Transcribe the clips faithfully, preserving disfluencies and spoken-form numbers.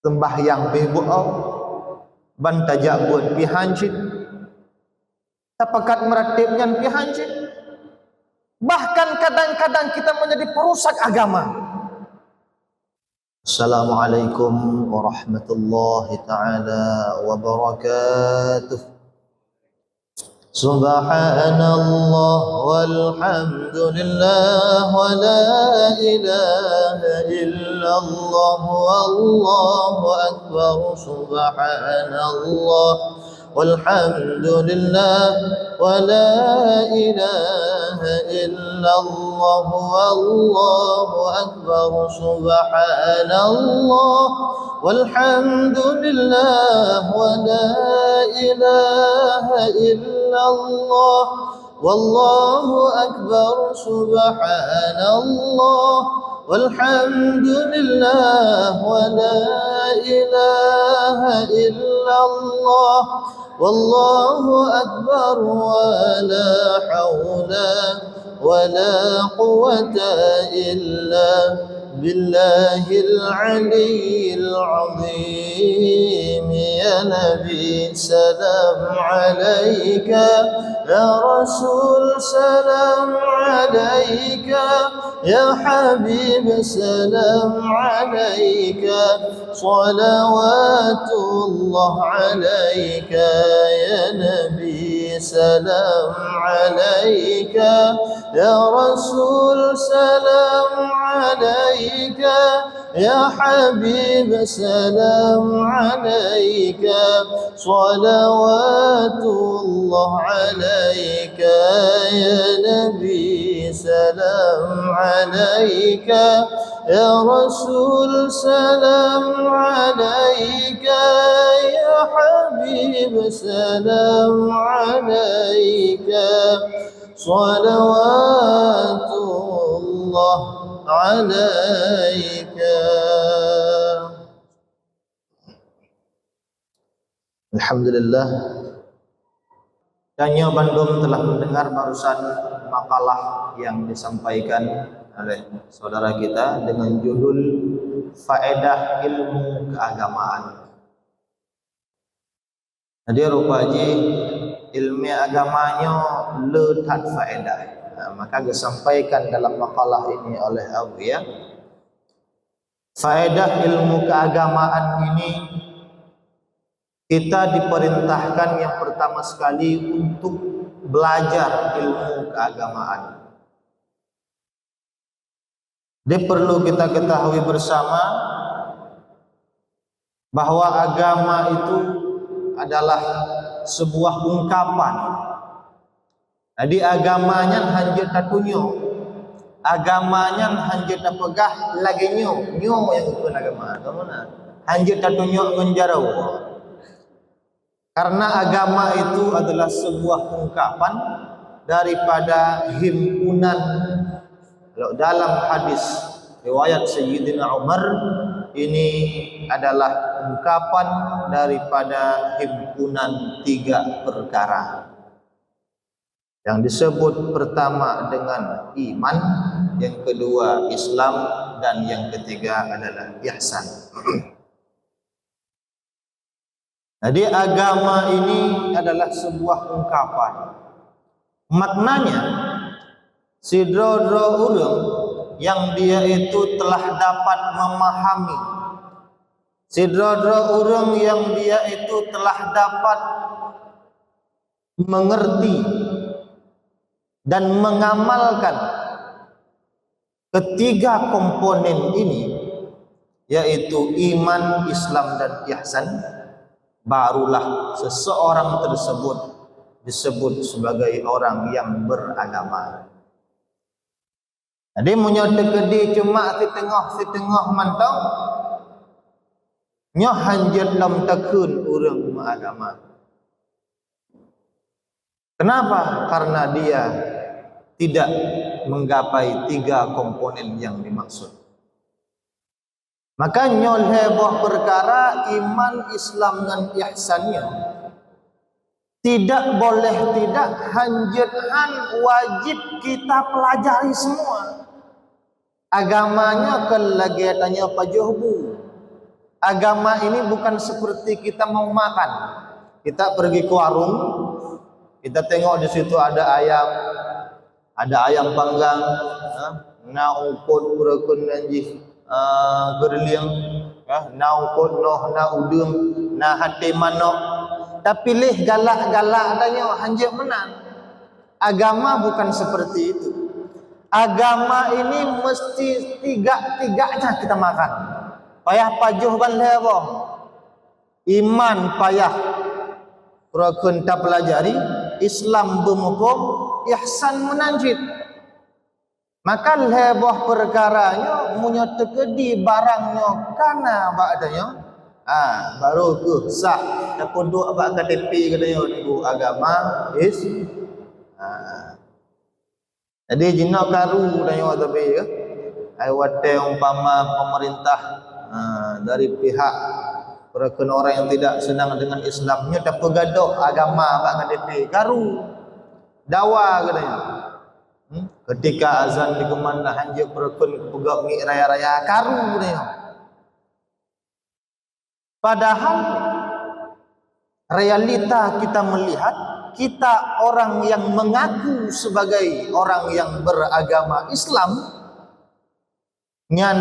Seumbahyang beh buet, ban tajak buet pih han cit. Tapakat meurateb nyan pih han cit. Bahkan kadang-kadang kita menjadi perusak agama. Assalamualaikum warahmatullahi taala wabarakatuh. Subhanallah walhamdulillah wa la ilaha illallah wallahu akbar. Subhanallah walhamdulillah wa la ilaha illallah wallahu akbar. Subhanallah walhamdulillah wa la ilaha illallah wallahu akbar. Subhanallah walhamdulillah wa la ilaha illallah wallahu akbar. Wa la haula wa la quwwata illa billahil aliyyil azim. Ya Nabi, salam alaika. Ya Rasul, salam alaika. Ya Habib, salam alaika. Salawatullah alaika. Ya Nabi, salam alaika. Ya Rasul, salam alaika. Ya Habib, salam alaika. Salawatullah alaika. Ya Nabi, salam alaika. Ya Rasul, salam alaika. Ya Habib, salam alaika. Salawatullah alaika. Alhamdulillah. Tanyoe bandum telah mendengar barusan makalah yang disampaikan oleh saudara kita dengan judul Faedah Ilmu Keagamaan. Jadi rupa jih ilmu agama nyoe le that faedah. Nah, maka geusampaikan dalam makalah ini oleh Abu ya. Faedah ilmu keagamaan ini, kita diperintahkan yang pertama sekali untuk belajar ilmu keagamaan. Jadi perlu kita ketahui bersama bahwa agama itu adalah sebuah ungkapan. Jadi agama nyan hanjeuet tatunyok. Agama nyan hanjeuet tapeugah lagée nyoe, nyoe nyang geukheun agama. Kamu na? Hanjeuet tatunyok ngon jaroe. Karena agama itu adalah sebuah ungkapan daripada himpunan. Kalau dalam hadis riwayat Sayyidina Umar, ini adalah ungkapan daripada himpunan tiga perkara. Yang disebut pertama dengan iman, yang kedua Islam, dan yang ketiga adalah ihsan. Jadi agama ini adalah sebuah ungkapan. Maknanya, sidroe-droe ureuëng yang dia itu telah dapat memahami, sidroe-droe ureuëng yang dia itu telah dapat mengerti dan mengamalkan ketiga komponen ini, yaitu iman, Islam, dan ihsan, barulah seseorang tersebut disebut sebagai orang yang beragama. Jadi meunyoe teukeudi cuma siteungoh-siteungoh mantong, nyoe hanjeuet lom takheun ureuëng meuagama. Kenapa? Karena dia tidak menggapai tiga komponen yang dimaksud. Maka nyoe lhée boh peukara iman, Islam ngon ihsan nyoe tidak boleh tidak, hanjeuet han, wajib kita pelajari semua. Agama nyoe kon lagée tanyoe pajoh bu. Agama ini bukan seperti kita mau makan. Kita pergi ke warung, kita tengok di situ ada ayam, ada ayam panggang, ha, na ungkot, peureukeun nan jih, ah, geureulieng, ha, na ungkot noh, na udeueng, na até manok. Tapi leh galak-galak tanyoe hanjeuet meunan. Agama bukan seperti itu. Agama ini mesti tiga-tiga aja kita makan. Payah pajoh ban lhée boh. Iman payah peureukeun tapelajari, Islam beumuphom, ihsan meunan cit. Maka lhée boh peukara nyoe, meunyoe teukeudi barang nyoe kana bak tanyoe, ha, baru kheueh sah tapeuduek bak K T P geutanyoe nunggu agama is-, ha. Jadi jinoe karu tanyoe tapi ya. Ai watée umpama pemerintah, ha, dari pihak peureukeun orang yang tidak senang dengan Islam nyoe tapeugadôh agama bak K T P, karu. Dawa geutanyoe. Hmm? Ketika azan dikumandang hanjeuet peureukeun peugah mic raya-raya, karu geutanyoe. Padahal realita kita melihat, kita orang yang mengaku sebagai orang yang beragama Islam, nyan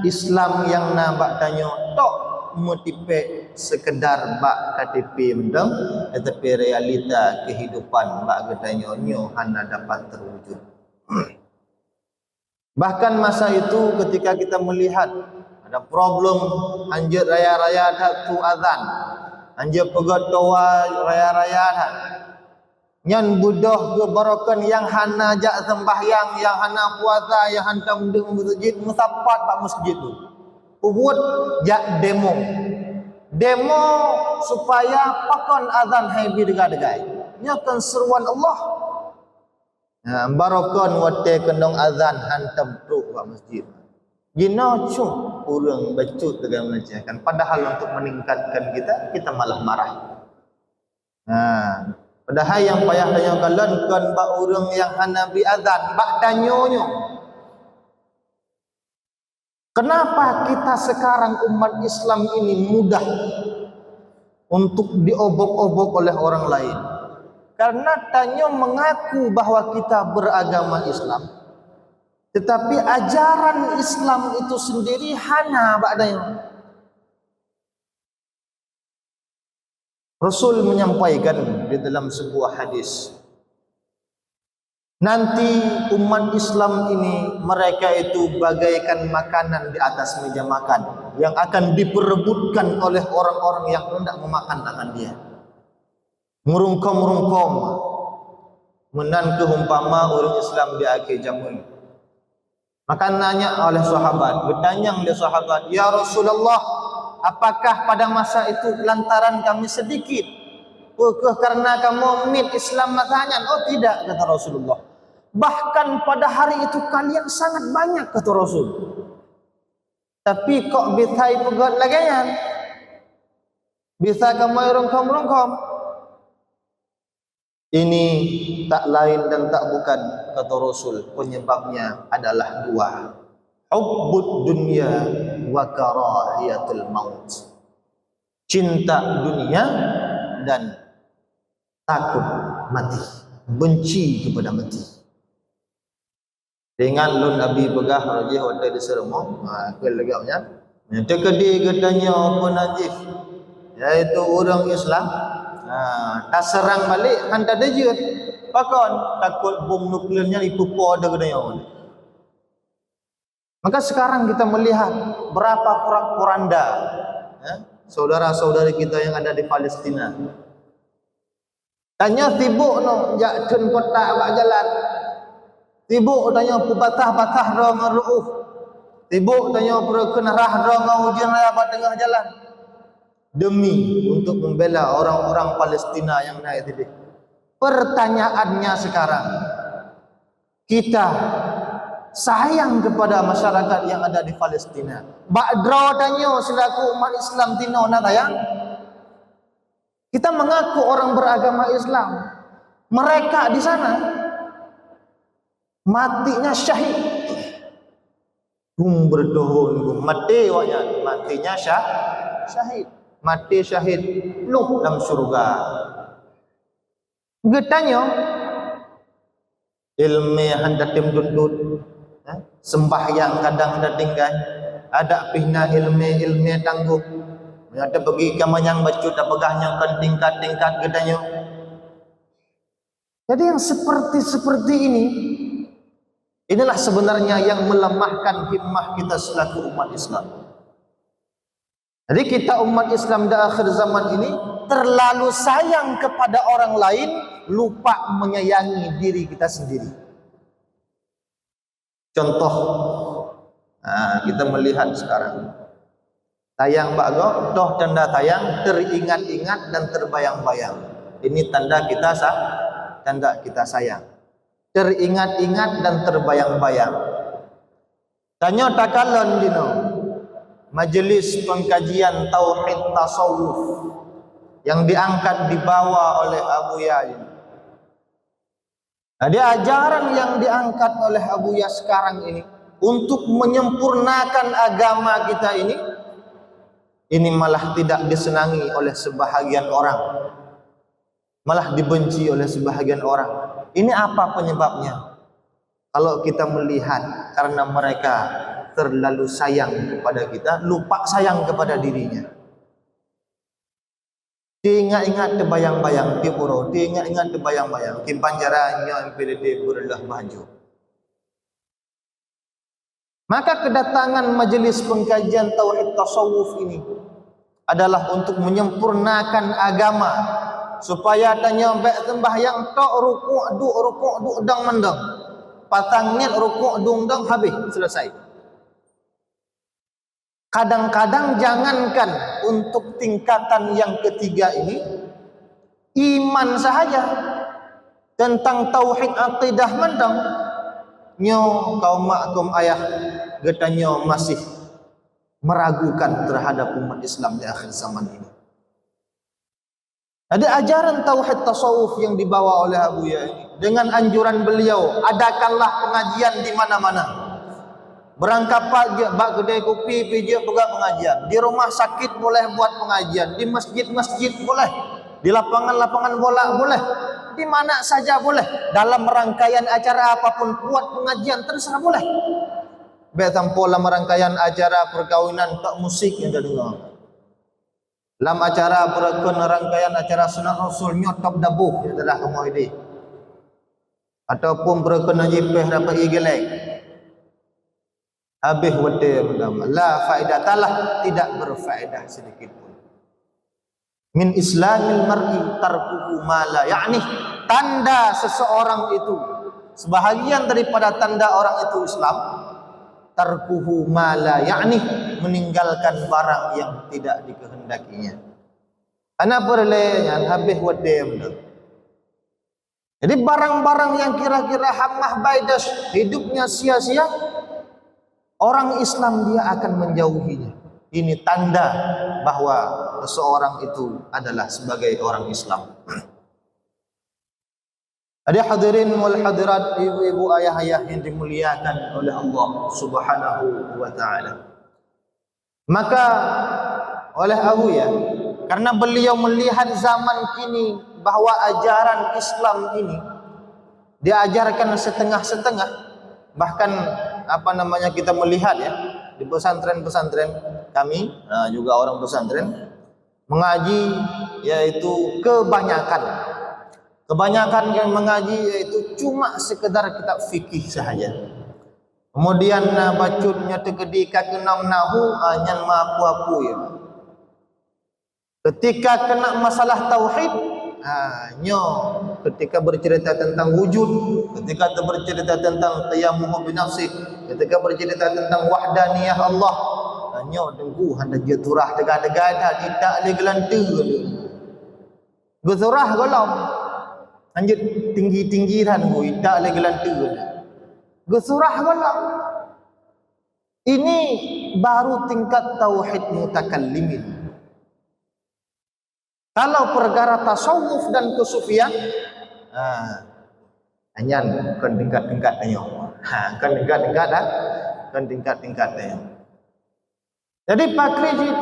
Islam nyang na bak tanyoe tok meutipék sekedar bak K T P mantong, tetapi realita kehidupan bak geutanyoe nyoe hana dapat terwujud. Bahkan masa itu ketika kita melihat ada problem, hanjeuet raya-raya that su azan, hanjeuet peugét toa raya-raya that. Nyan beudôh geubarokan nyang hana jak sembahyang, nyang hana puasa, nyang hantom deuek meuseujid, meusapat bak meuseujid tu. Peubuet jak demo. Demo supaya pakon azan hai bi deuga-deugai. Nyoe kon seruan Allah. Ha, barokan watée keunong azan hantom trok bak masjid. Jinoe cok ureuëng bacut dengan melecehkan. Padahal untuk meningkatkan kita, kita malah marah. Ha, padahal nyang payah tanyoe kalon kon bak ureuëng nyang hana bri azan, bak tanyoe nyoe. Kenapa kita sekarang umat Islam ini mudah untuk diobok-obok oleh orang lain? Karena tanyoe mengaku bahwa kita beragama Islam, tetapi ajaran Islam itu sendiri hana bak tanyoe. Rasul menyampaikan di dalam sebuah hadis, nanti umat Islam ini mereka itu bagaikan makanan di atas meja makan yang akan diperebutkan oleh orang-orang yang hendak memakan akan dia. Meurungkôm-rungkôm, meunan kheueh umpama ureuëng Islam di akhé jameun. Maka nanya oleh sahabat, geutanyong lé sahabat, "Ya Rasulullah, apakah pada masa itu lantaran kami sedikit? Peu kheueh karena kamoe miet Islam masa nyan?" "Oh tidak," kata Rasulullah. "Bahkan pada hari itu kalian sangat banyak," kata Rasul. "Tapi kok bisa ipeugét lagée nyan? Bisa kamoe rungkôm-rungkôm?" Ini tak lain dan tak bukan, kata Rasul, penyebabnya adalah dua. Hubbud dunya wa karahiyatul maut. Cinta dunia dan takut mati, benci kepada mati. Ingat lôn Abi peugah roh jih watée di Seureumoh, ha, keu lagée nyan. Nyang teukeudi geutanyoe peunan jih, yaitu ureuëng Islam, ha, taseurang balek han tadeujeut. Pakon? Takot bom nuklir nyan jipeupo ateueh geutanyoe. Maka sekarang kita melihat berapa porak-poranda, ya, saudara-saudari kita yang ada di Palestina. Tanyoe sibok nyoe jak theun kotak bak jalan. Sibok tanyoe peubasah-basah droe ngon ruôh. Sibok tanyoe peureukeun rhah droe ngon ujeuen raya bak teungoh jalan. Demi untuk membela orang-orang Palestina yang naik sideh. Pertanyaannya sekarang, kita sayang kepada masyarakat yang ada di Palestina. Bak droe tanyoe selaku umat Islam tinoe na sayang? Kita mengaku orang beragama Islam. Mereka di sana matinya syahid. Hum berdohon gum mati awaknyan, mati Artinya syah-, syahid. Maté syahid. Nuh lam syurga. Geutanyoe, ileumé hana tem dut-dut, eh, seumbahyang kadang tatinggai, adak pih na ileumé, ileumé tanggong. Meunyoe tapeugah ka manyang bacut, tapeugah nyoe kon tingkat-tingkat geutanyoe. Jadi yang seperti-seperti ini, inilah sebenarnya yang melemahkan himmah kita selaku umat Islam. Jadi kita umat Islam di akhir zaman ini terlalu sayang kepada orang lain, lupa menyayangi diri kita sendiri. Contoh, nah, kita melihat sekarang. Sayang bak gob, toh tanda sayang, teringat-ingat dan terbayang-bayang. Ini tanda kita sa-, tanda kita sayang. Teringat-ingat dan terbayang-bayang. Tanyoe takalon jinoe majelis pengkajian tauhid tasawuf yang diangkat dibawa oleh Abuya ini. Jadi ajaran yang diangkat oleh Abuya sekarang ini untuk menyempurnakan agama kita ini, ini malah tidak disenangi oleh sebahagian orang, malah dibenci oleh sebahagian orang. Ini apa penyebabnya? Kalau kita melihat, karena mereka terlalu sayang kepada kita, lupa sayang kepada dirinya. Teuingat-ingat teubayang-bayang tiep uroe, teuingat-ingat teubayang-bayang, kiban cara nyoe M P D T beureuloh baju. Maka kedatangan majelis pengkajian tauhid tasawuf ini adalah untuk menyempurnakan agama, supaya tanyoe bèk seumbahyang tok, rukuk duek, rukuk duek dong mandong. Patang niet rukuk dong mandong, habéh, selesai. Kadang-kadang jangankan untuk tingkatan yang ketiga ini, iman sahaja, tentang tauhid akidah mantong, nyoe kaum mak kaum ayah geutanyoe masih meragukan terhadap umat Islam di akhir zaman ini. Jadi ajaran tauhid tasawuf yang dibawa oleh Abuya ini, dengan anjuran beliau, adakanlah pengajian di mana-mana. Beurangkapat jeuet bak keudè kupi pih jeuet peugah pengajian. Di rumah sakit boleh buat pengajian, di masjid-masjid boleh, di lapangan-lapangan bola boleh, di mana saja boleh. Dalam rangkaian acara apapun buat pengajian terserah boleh. Bèk sampoe lam rangkaian acara perkawinan tok musik nyang tadeungoe. Lam acara beureukeun rangkaian acara sunat Rasul nyoe top daboh nyang teulah kamoe idéh. Ataupun beureukeun haji péh dapat ié geuléng. Habéh watèe meunan. La faedatalah, tidak berfaedah sedikit pun. Min islamil mar'i tarkuhu ma la ya'nih. Tanda seseorang itu, sebahagian daripada tanda orang itu Islam, tarkuhu ma la ya'nih, meninggalkan barang yang tidak dikehendakinya. Hana peureulèe nyan, habéh watèe meunan. Jadi barang-barang yang kira-kira hamah baidas, hidupnya sia-sia, orang Islam dia akan menjauhinya. Ini tanda bahwa seseorang itu adalah sebagai orang Islam. Jadi hadirin wal hadirat, ibu-ibu, ayah-ayah yang dimuliakan oleh Allah Subhanahu wa taala. Maka oleh Abuya, karena beliau melihat zaman kini bahwa ajaran Islam ini diajarkan setengah-setengah, bahkan apa namanya kita melihat ya di pesantren-pesantren kami, eh, juga orang pesantren, mengaji yaitu kebanyakan. Kebanyakan yang mengaji yaitu cuma sekedar kitab fikih sahaja. Kemudian na bacut nyoe teukeudi ka keunoe nahu, ah, nyan meuapu-apu ya. Ketika kena masalah tauhid, ah, nyoe ketika bercerita tentang wujud, ketika bercerita tentang tayammum binafsih, ketika bercerita tentang wahdaniyah Allah, ah, nyoe teungku hana jeuet surah teuga-teuga dah, tidak lé geulanteue. Geusurah gohlom. Lanjut tinggi-tinggi dah teungku, tidak lé geulanteue. Geusurah gohlom. Ini baru tingkat tauhid mutakallimin. Kalau perkara tasawuf dan kesufian, ha, nyan kon tingkat-tingkat tanyoe. Ha, kon tingkat-tingkat dah. Kon tingkat-tingkat tanyoe. Jadi pakri jih,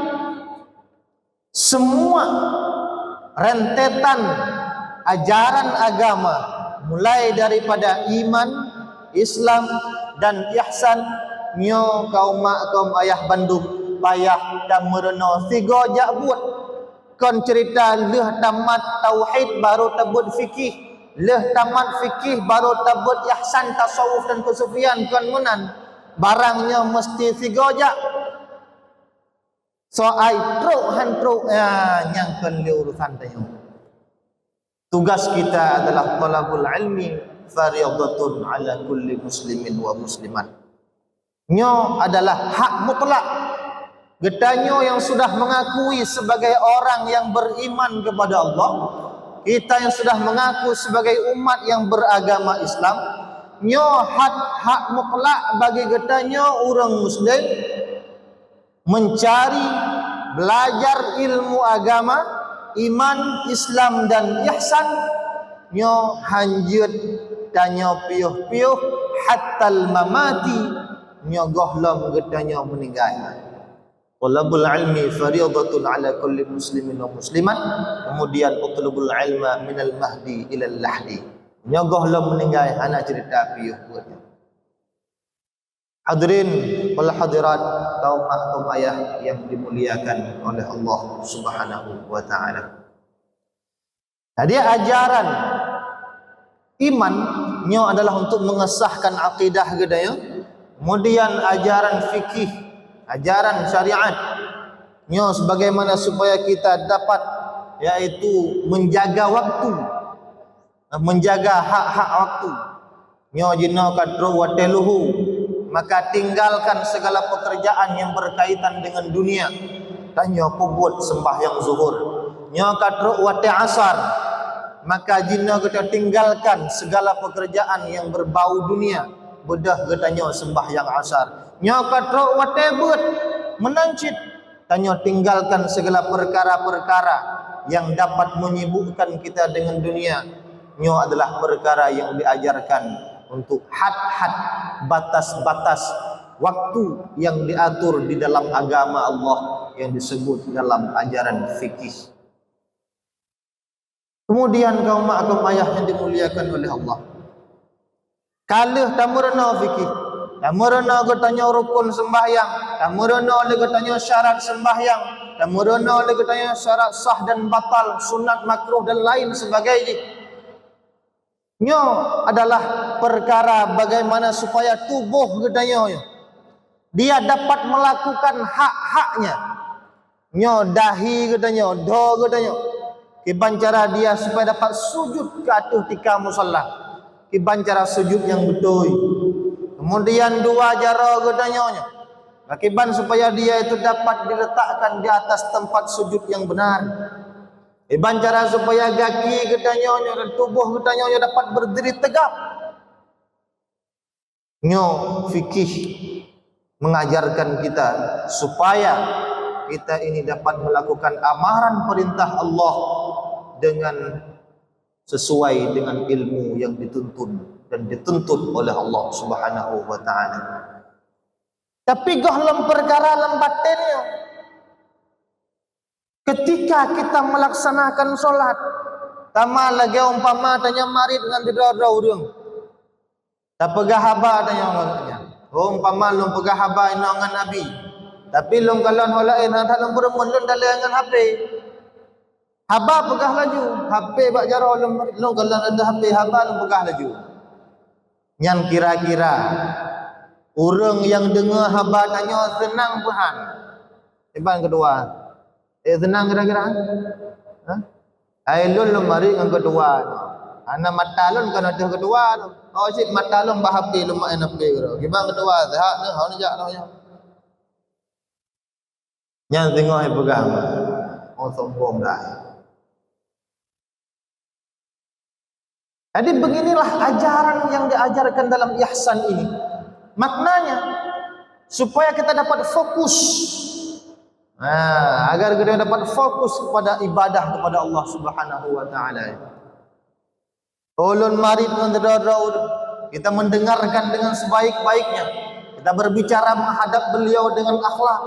semua rentetan ajaran agama, mulai daripada iman, Islam, dan ihsan, nyoe kaum mak, kaum ayah bandum, payah tameurunoe sigo jak buet. Kon cerita lheueh tamat tauhid baru tabeuet fikih, lheueh tamat fikih baru tabeuet ihsan, tasawuf dan keusufian, kon meunan. Barang nyoe meusti sigo jak. Soai trok han trok, ya, nyang kon lé urusan tanyoe. Tugas kita adalah talabul ilmi fariidatun ala kulli muslimin wa muslimat. Nyoe adalah hak mutlak. Geutanyoe yang sudah mengakui sebagai orang yang beriman kepada Allah, kita yang sudah mengaku sebagai umat yang beragama Islam, nyoe hak, hak mutlak bagi geutanyoe ureuëng muslim mencari, belajar ilmu agama, iman, Islam dan ihsan, nyoe hanjeuet tanyoe piôh-piôh, hattal mamati, nyoe gohlom geutanyoe meuninggai. Thalabul ilmi fariidatun ala kulli muslimin wa muslimat. Kemudian, utlubul ilma minal mahdi ilal lahdi. Nyoe gohlom meuninggai, hana cerita piôh buet nyoe. Hadirin wal hadirat, kaum mak, kaum ayah yang dimuliakan oleh Allah Subhanahu wa Ta'ala. Jadi, ajaran iman nyoe adalah untuk mengesahkan akidah geutanyoe. Kemudian, ajaran fikih, ajaran syariat nyoe sebagaimana supaya kita dapat, yaitu menjaga waktu, menjaga hak-hak waktu. Nyoe jinoe ka trok watée luhu, maka tinggalkan segala pekerjaan yang berkaitan dengan dunia. Tanyoe peubuet sembahyang zuhur. Nyoe ka trok watée asar, maka jinoe geutanyoe tinggalkan segala pekerjaan yang berbau dunia. Beudôh geutanyoe sembahyang asar. Nyoe ka trok watée beuet, meunan cit tanyoe tinggalkan segala perkara-perkara yang dapat menyibukkan kita dengan dunia. Nyoe adalah perkara yang diajarkan untuk had-had, batas-batas waktu yang diatur di dalam agama Allah yang disebut dalam ajaran fikih. Kemudian, kaum mak, kaum ayah yang dimuliakan oleh Allah, ka lheueh tameurunoe fikih, tameurunoe geutanyoe rukun sembahyang, tameurunoe lé geutanyoe syarat sembahyang, tameurunoe lé geutanyoe syarat sah dan batal, sunat, makruh dan lain sebagainya. Nyoe adalah perkara bagaimana supaya tuboh geutanyoe nyoe dia dapat melakukan hak-haknya. Nyoe dahi geutanyoe, dho geutanyoe, kiban cara dia supaya dapat sujud keu ateueh tika musalla, kiban cara sujud nyang beutôi. Kemudian dua jaroe geutanyoe nyoe, kiban supaya dia itu dapat diletakkan di atas tempat sujud yang benar. Kiban cara supaya gaki geutanyoe nyoe dan tuboh geutanyoe nyoe dapat berdiri tegap. Nyoe fikih mengajarkan kita supaya kita ini dapat melakukan amaran perintah Allah dengan sesuai dengan ilmu yang dituntun dan dituntut oleh Allah Subhanahu wa Ta'ala. Tapi gohlom perkara lam batin nyoe, ketika kita melaksanakan solat, tama lagée umpama tanyoe marit ngon sidroe-droe ureuëng. Tapeugah haba tanyoe ngon gobnyan. Oh, umpama lôn peugah haba inoe ngon Abi, tapi lôn kalon ho laén, hana that lôn peurumun, lôn dalée ngon H P. Haba peugah laju, H P bak jaroe lôn, lôn kalon ateueh H P, haba lôn peugah laju. Nyan kira-kira ureuëng nyang deungoe haba tanyoe seunang peuhan? Iban keudua, eh, seunang kira-kira? Hah? Ai lôn lôn marit ngon keudua nyoe. Hana mata lôn kon ateueh keudua nyoe. Oh, cit mata lôn bak H P, lôn main H P keudroe. Kiban keudua, sehat nyoe, hana jak nyoe. Nyan singoh ipeugah, oh, sombong dah. Jadi, beginilah ajaran yang diajarkan dalam ihsan ini. Maknanya, supaya kita dapat fokus. Nah, agar kita dapat fokus kepada ibadah kepada Allah Subhanahu wa Ta'ala. Ulôn marit ngon droe-droe ulôn. Kita mendengarkan dengan sebaik-baiknya. Kita berbicara menghadap beliau dengan akhlak.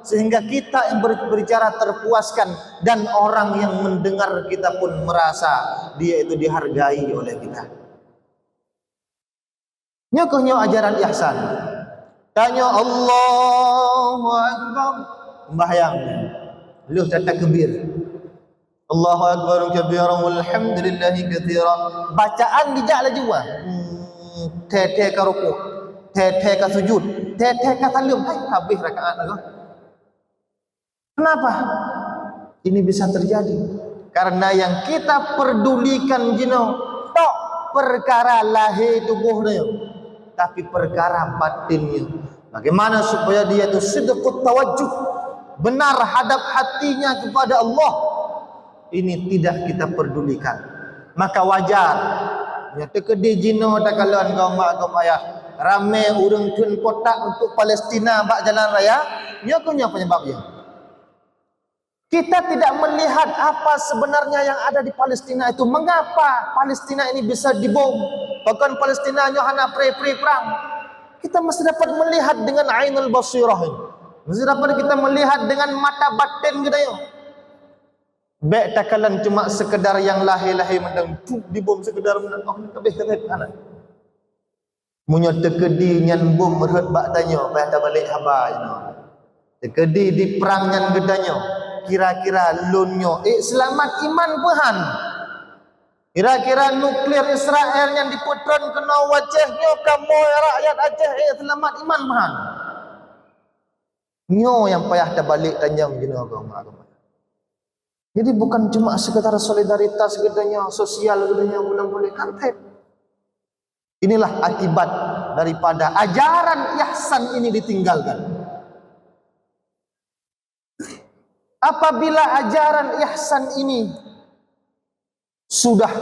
sehingga kita yang ber-, berbicara terpuaskan dan orang yang mendengar kita pun merasa dia itu dihargai oleh kita. Nyoe keuh nyoe ajaran ihsan. Tanyoe Allahu Akbar, sembahyang. Lheueh that takbir. Allahu Akbar kabira walhamdulillahi katsira. Bacaan dijak laju, ah. Hmm, thèe-thèe ka rukuk, thèe-thèe ka sujud, thèe-thèe ka saleuem. Hai, habéh rakaat lagoe. Kenapa ini bisa terjadi? Karena yang kita pedulikan jinoe tok perkara lahé tuboh nyoe, tapi perkara batin nyoe. Bagaimana supaya dia itu sidqut tawajjuh, benar hadap hatinya kepada Allah. Ini tidak kita pedulikan. Maka wajar, nyoe teukeudi jinoe takalon kaum mak kaum ayah, ramé ureuëng kheun kotak untuk Palestina bak jalan raya, nyoe keuh nyoe penyebab nyoe. Kita tidak melihat apa sebenarnya yang ada di Palestina itu. Mengapa Palestina ini bisa dibom? Bahkan Palestina nyoe hana pre-pre perang. Kita masih dapat melihat dengan ainul basirah ini. Masih dapat kita melihat dengan mata batin kita nyoe. Bék takalon cuma sekedar nyang lahé-lahé mantong, tup dibom sekedar mantong, oh, leubeh-leubeh hana. Meunyoe teukeudi nyan bom rhot bak tanyoe, payah tabalek haba inoe. Teukeudi diprang nyan geutanyoe, kira-kira lôn nyoe ék seulamat iman peuhan? Kira-kira nuklir Israel nyan dipeutron keunoe u Aceh nyoe, kamoe rakyat Aceh ék seulamat iman peuhan? Nyoe nyang payah tabalek tanyong jinoe keu umat agama. Jadi bukan cuma sekedar solidaritas geutanyoe, sosial geutanyoe, bulan boleh karpet. Inilah akibat daripada ajaran ihsan ini ditinggalkan. Apabila ajaran ihsan ini sudah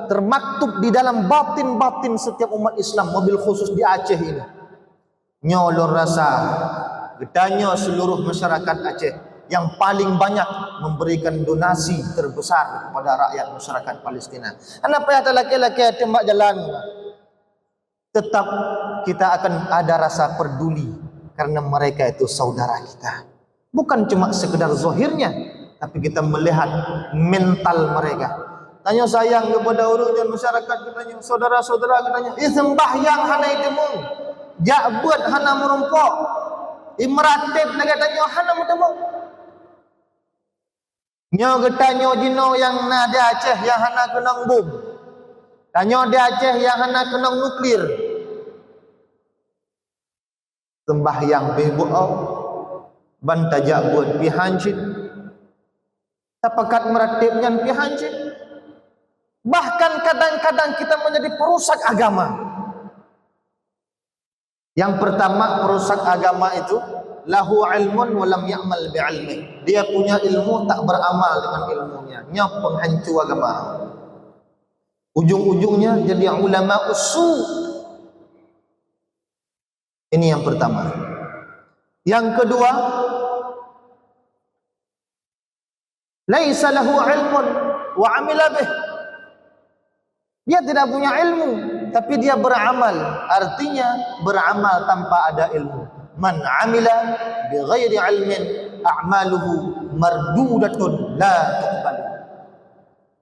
termaktub di dalam batin-batin setiap umat Islam, wabil khusus di Aceh ini. Nyoe lôn rasa, geutanyoe seluruh masyarakat Aceh yang paling banyak memberikan donasi terbesar kepada rakyat masyarakat Palestina. Hana payah talakée-lakée teumbak jalan. Tetap kita akan ada rasa peduli karena mereka itu saudara kita. Bukan cuma sekedar zahirnya, tapi kita melihat mental mereka. Tanyoe sayang kepada ureuëng nyan, masyarakat geutanyoe, saudara-saudara geutanyoe. Ih, sembahyang hana iteumong. Jak beuet hana meurumpok. Ih, meuratéb lagée tanyoe hana meuteumong. Nyoe geutanyoe jinoe nyang na di Aceh nyang hana keunong bom. Tanyoe di Aceh nyang hana keunong nuklir. Sembahyang pih beuôt, ban tajak beuet pih han cit. Tapakat meuratéb nyan pih han cit. Bahkan kadang-kadang kita menjadi perusak agama. Yang pertama, perusak agama itu, lahu ilmun wa lam ya'mal bi ilmih. Dia punya ilmu, tak beramal dengan ilmunya. Nyoe penghancu agama. Ujung-ujungnya jadi ulama usu. Ini yang pertama. Yang kedua, laisa lahu ilmun wa amila bih. Dia tidak punya ilmu, tapi dia beramal. Artinya, beramal tanpa ada ilmu. Man amila bi ghairi ilmin, a'maluhu mardudatun la tuqbalu.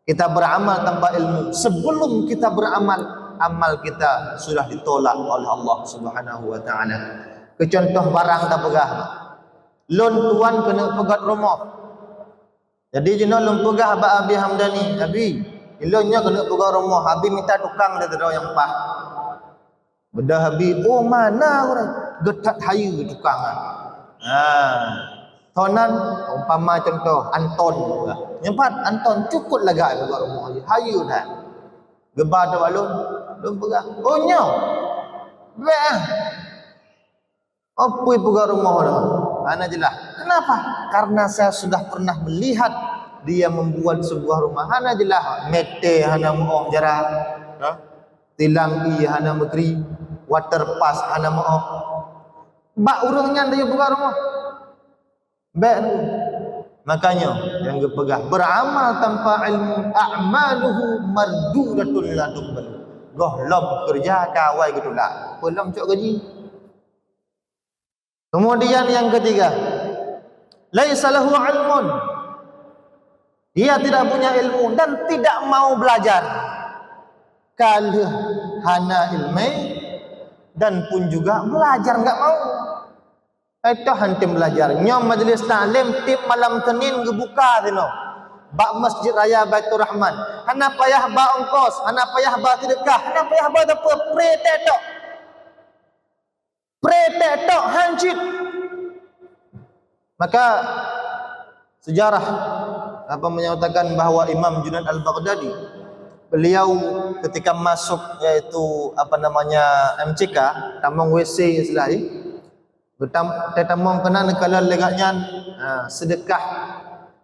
Kita beramal tanpa ilmu. Sebelum kita beramal, amal kita sudah ditolak oleh Allah Subhanahu wa Ta'ala. Keu contoh, barang tapeugah, lôn tuan keuneuk peugöt rumoh. Jadi jinoe lôn peugah bak Abi Hamdani, "Abi, ilôn nyoe keuneuk peugöt rumoh, Abi mita tukang lé sidroe nyang paih." Beudôh Abi, "Oh, mana ureuëng?" Geuthat hayeue tukang nyan. Ha. Tonan, umpama contoh, Anton. Nyoe pat Anton cukôp lagak peugöt rumoh, hayeue that. Geuba teuh bak lôn, lôn peugah, "Oh, nyoe. Bék ah." Oh, peue peugah rumoh dah. Hana jeulaih. Kenapa? Karena saya sudah pernah melihat dia membuat sebuah rumah. Hana jeulaih, mete hana meu'oh jara. Ha? Tilang ie hana meukri, waterpass hana meu'oh. Bak ureuëng nyan dia peugah rumoh. Bék tu. Makanya, nyang geupeugah, beramal tanpa ilmu, a'maluhu mardudatun la tuqbal. Gohlom keureuja ka awai geutulak. Peulom cok gaji. Kemudian yang ketiga, Laisa lahu ilmun. Dia tidak punya ilmu dan tidak mau belajar. Ka lheueh hana ilmu dan pun juga belajar enggak mau. Hai toh han tem belajar. Nyoe majlis taklim tiep malam Senin geubuka sinoe bak Masjid Raya Baiturrahman. Hana payah ba ongkos, hana payah ba seudeukah, hana payah ba sapeue, pré teuh tok. Pré teuh tok han cit. Maka sejarah apa menyatakan bahwa Imam Junaid Al-Baghdadi, beliau ketika masuk, yaitu apa namanya, M C K, tamong W C istilah jih, geutam-, teutamong keunan neukalon lé gobnyan, ha, seudeukah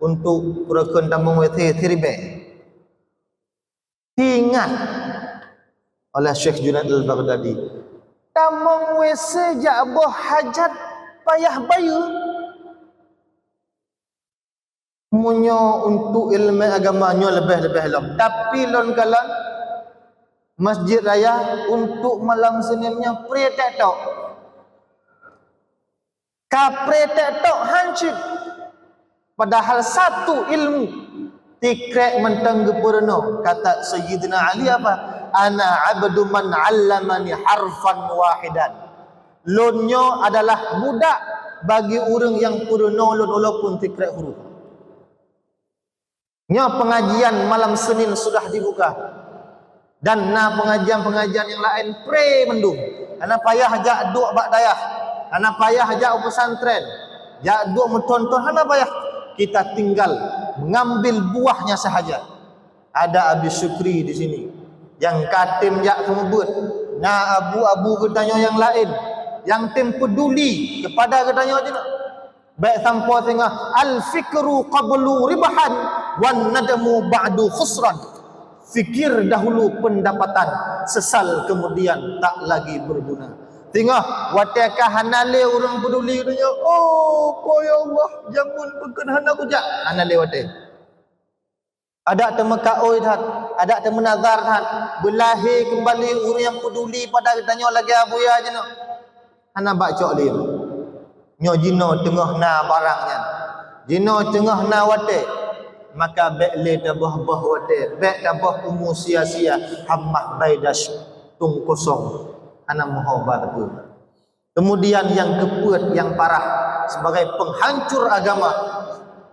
untuk peureukeuen tamong W C siribèe. Teuingat oleh Syekh Junaid Al-Baghdadi, tamong W C jak boh hajat payah bayeue. Meunyoe untuk ilmu agama nyoe leubeh-leubeh lom, tapi lôn kalon Masjid Raya untuk malam Senin nyoe pré teuh tok. Ka pré teuh tok han cit. Padahal satu ilmu tikrek mantong geupeurunoe. Kata Sayyidina Ali apa? "Ana abdu man allamani harfan wahidan." Lôn nyoe adalah budak bagi ureuëng nyang peurunoe lôn walaupun tikrek huruf. Nyoe pengajian malam Senin sudah dibuka. Dan na pengajian-pengajian nyang laén pré mandum. Hana payah jak duek bak dayah. Hana payah jak u pesantren. Jak duek meuthon-thon, hana payah. Kita tinggal mengambil buahnya sahaja. Ada Abi Syukri di sini. Nyang ka tem jak seumeubeuet. Na abu-abu geutanyoe nyang laén. Nyang tem peduli kepada geutanyoe jinoe. Bèk sampoe singoh, "Al-fikru qablu ribhan, wan nadmu ba'du khusran." Fikir dahulu pendapatan, sesal kemudian tak lagi berguna. Singoh, watèe ka hana lé ureuëng peduli donya, "Oh, po ya Allah, jameun peukeuh hana kujak." Hana lé watèe. Adak teumeukaôi that, adak teumeunazar that, beulahé keumbali ureuëng nyang peuduli pada geutanyoe lagèe Abuya jinoe. Hana bak cok lé. Nyoe jinoe teungoh na barang nyan. Jinoe teungoh na watèe. Maka bèk lé taboh-boh watèe, bèk taboh umu sia-sia, hammah baidash, tung kosong, hana meuho ba teupeu. Kemudian yang keupeuet, yang parah, sebagai penghancur agama,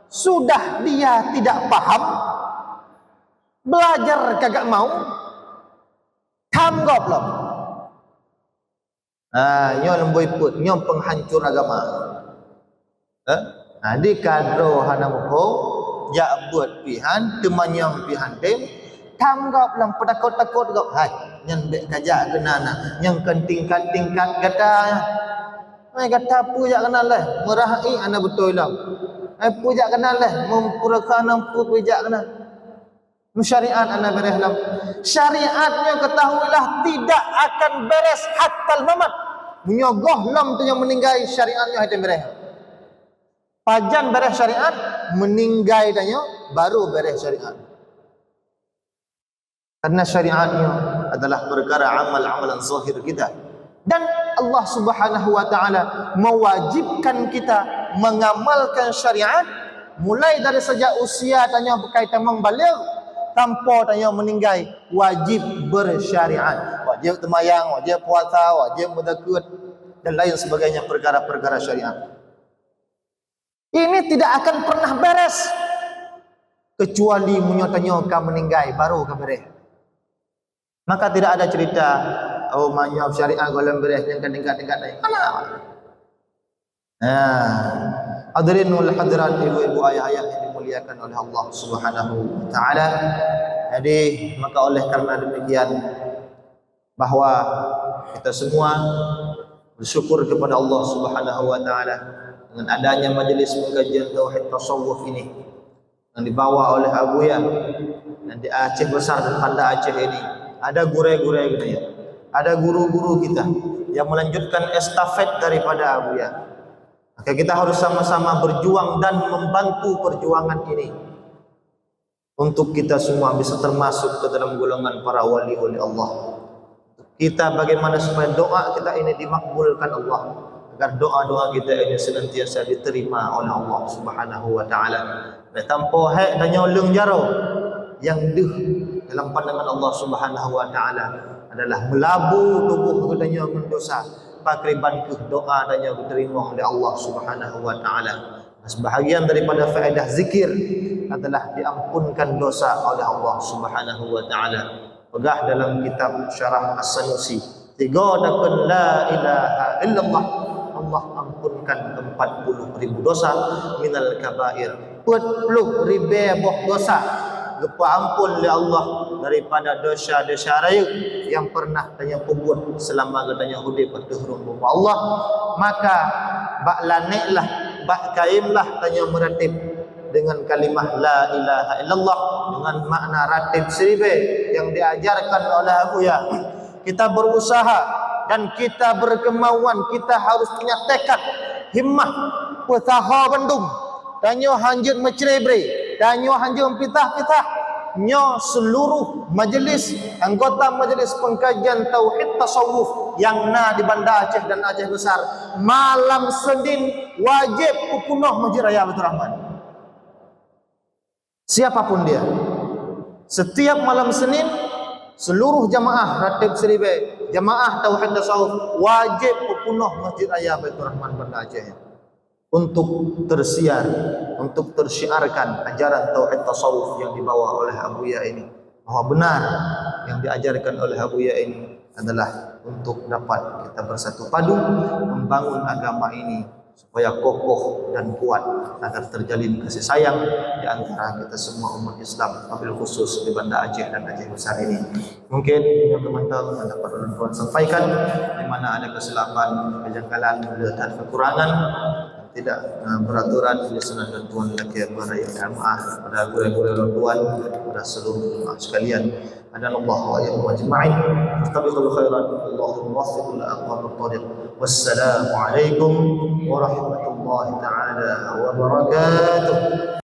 sudah dia tidak paham, belajar kagak mau, tham gob lom. Ha, nyoe lom bui peuet, nyoe penghancur agama. Eh? Ha, di kadroe hana muphom, jak beuet pihan, teumanyong pihan tem, tham gob lom peutakot-takot gob. Hai, nyan bèk kajak keunan na, nyang kon tingkat-tingkat gata. Hai, gata peue jak keunan lé? Meurah i hana beutôi lom. Hai, peue jak keunan lé? Meupeureuka nang peue, peue jak keunan. Syariat hana bèrèh lom. Syariat nyoe ketahuilah tidak akan beres hatal mamat. Meunyoe goh lom tanyoe meuninggai, syariat nyoe hana bèrèh. Pajan bèrèh syariat, meuninggai tanyoe baru bèrèh syariat. Karena syariat nyoe adalah perkara amal-amalan zahir kita. Dan Allah Subhanahu wa Ta'ala mewajibkan kita mengamalkan syariat mulai dari sejak usia tanyoe beukai tamong baligh sampai tanyoe meuninggai, wajib bersyariat. Wajib teumayang, wajib puasa, wajib meuzakat, dan lain sebagainya perkara-perkara syariat. Ini tidak akan pernah beres kecuali meunyoe tanyoe ka meuninggai baru ka bèrèh. Maka tidak ada cerita, "Oh, meunyoe syariat gohlom bèrèh nyang ka tingkat-tingkat laén." Hana. Nah, hadirin wal hadirat, ibu-ibu, ayah-ayah yang dimuliakan oleh Allah Subhanahu wa Ta'ala. Jadi, maka oleh karena demikian, bahwa kita semua bersyukur kepada Allah Subhanahu wa Ta'ala dengan adanya majelis pengajian tauhid tasawuf ini yang dibawa oleh Abuya dan di Aceh Besar dan Banda Aceh ini. Ada gurèe-gurèe kita, ya. Ada guru-guru kita yang melanjutkan estafet daripada Abuya. Maka kita harus sama-sama berjuang dan membantu perjuangan ini untuk kita semua bisa termasuk ke dalam golongan para wali oleh Allah. Kita bagaimana supaya doa kita ini dimakbulkan Allah. agar doa-doa kita ini senantiasa diterima oleh Allah Subhanahu wa Taala. Bèk tampo hèk tanyoe leueng jaroe nyang deuh dalam pandangan Allah Subhanahu wa Taala adalah meulabu tuboh geutanyoe ngon dosa, pakriban keuh doa tanyoe geuteurimong lé Allah Subhanahu wa Taala. Sebahagian daripada faedah zikir adalah diampunkan dosa oleh Allah Subhanahu wa Taala. Peugah dalam kitab Syarah As-Sanusi, sigoe takheun la ilaha illallah, Allah ampunkan empat puluh ribu dosa, minal kabair, peuet ploh ribèe boh dosa geupeuampon lé Allah daripada dosa-dosa rayeuk nyang pernah tanyoe peubuet seulama geutanyoe udeb ateueh rhueng bumoe Allah. Maka bak lanèklah, bak kayém lah tanyoe meurateb dengan kalimah la ilaha illallah dengan makna rateb siribèe nyang diajarkan oleh Abuya. Kita berusaha dan kita berkemauan, kita harus punya tekad, himmah, peusaho bandum. Tanyoe hanjeuet meucrebre, tanyoe hanjeuet meupitah-pitah. Nyoe seluruh majelis, anggota majelis pengkajian tauhid tasawuf nyang na di Banda Aceh dan Aceh Besar, malam Senin wajéb peupunoh Masjid Raya Baiturrahman. Siapapun dia, setiap malam Senin, seluruh jamaah ratib siribèe, jamaah tauhid tasawuf wajéb peupunoh Masjid Raya Baiturrahman Banda Aceh untuk tersiar, untuk tersyiarkan ajaran tauhid tasawuf yang dibawa oleh Abuya ini, bahwa benar yang diajarkan oleh Abuya ini adalah untuk dapat kita bersatu padu membangun agama ini supaya kokoh dan kuat, agar terjalin kasih sayang di antara kita semua umat Islam, wabil khusus di Banda Aceh dan Aceh Besar ini. Mungkin nyoe mantong nyang dapat ulôn tuan sampaikan. Di mana ada kesilapan, kejanggalan, ada kekurangan, tidak, eh, beraturan, di sana dan tuan lagi beraya maaf pada gurée-gurée ulôn tuan, pada seluruh jemaah sekalian. Hadanallahu wa iyyakum ajma'in. Fastabiqul khairat. Allahumma waffiq ila aqwamit thariq. Wassalamualaikum warahmatullahi taala wabarakatuh.